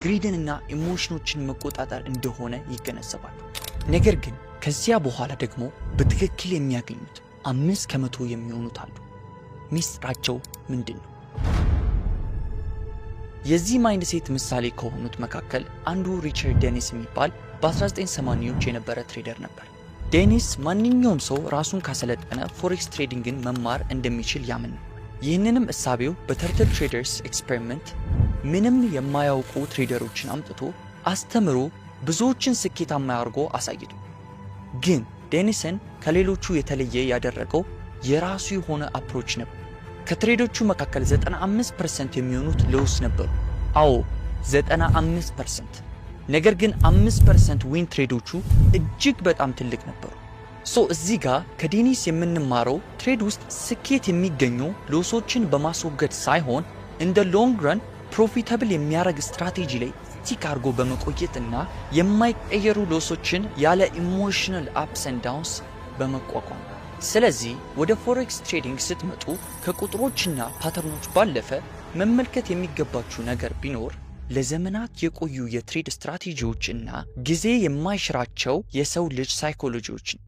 Greed ንና emotion ኦችን መቆጣጠር እንደሆነ ይገነዘባሉ። ነገር ግን ከዚያ በኋላ ደግሞ በትክክል የሚያገኙት 5% የሚሆኑት አሉ። ሚስጥራቸው ምንድን ነው? የዚህ mindset ምሳሌ ከሆኑት መካከል አንዱ ሪቻርድ ዴኒስ የሚባል በ1980ዎች የነበረ trader ነበር። ዴኒስ ማንኛውም ሰው ራሱን ካሰለጠነ forex trading ን መማር እንደሚችል ያምን ነበር። ይህንንም እሳቤው በ Turtle Traders experiment ምንም የማያውቁ trader ኦችን አምጥቶ አስተምሮ ብዙዎችን ስኬታማ አድርጎ አሳይቷል። ግን ዴኒስን ከሌሎቹ የተለየ ያደረገው የራሱ የሆነ approach ነበር። ከ trade ኦቹ መካከል 95% የሚሆኑት loss ነበሩ። አዎ፣ 95%። ነገር ግን 5% win trade ኦቹ እጅግ በጣም ትልቅ ነበሩ። So እዚህ ጋር ከዴኒስ የምንማረው trade ውስጥ ስኬት የሚገኘው loss ኦችን በማስወገድ ሳይሆን in the long run profitable የሚያደርግ ስትራቴጂ ላይ stick አድርጎ በመቆየትና የማይቀየሩ loss ኦችን ያለ emotional ups and downs በመቋቋም። ስለዚህ ወደ forex trading ስትመጡ ከቁጥሮችና pattern ኦች ባለፈ መመልከት የሚገባችሁ ነገር ቢኖር ለዘመናት የቆዩ የ trade ስትራቴጂዎች እና ጊዜ የማይሽራቸው የሰው ልጅ ሳይኮሎጂዎችን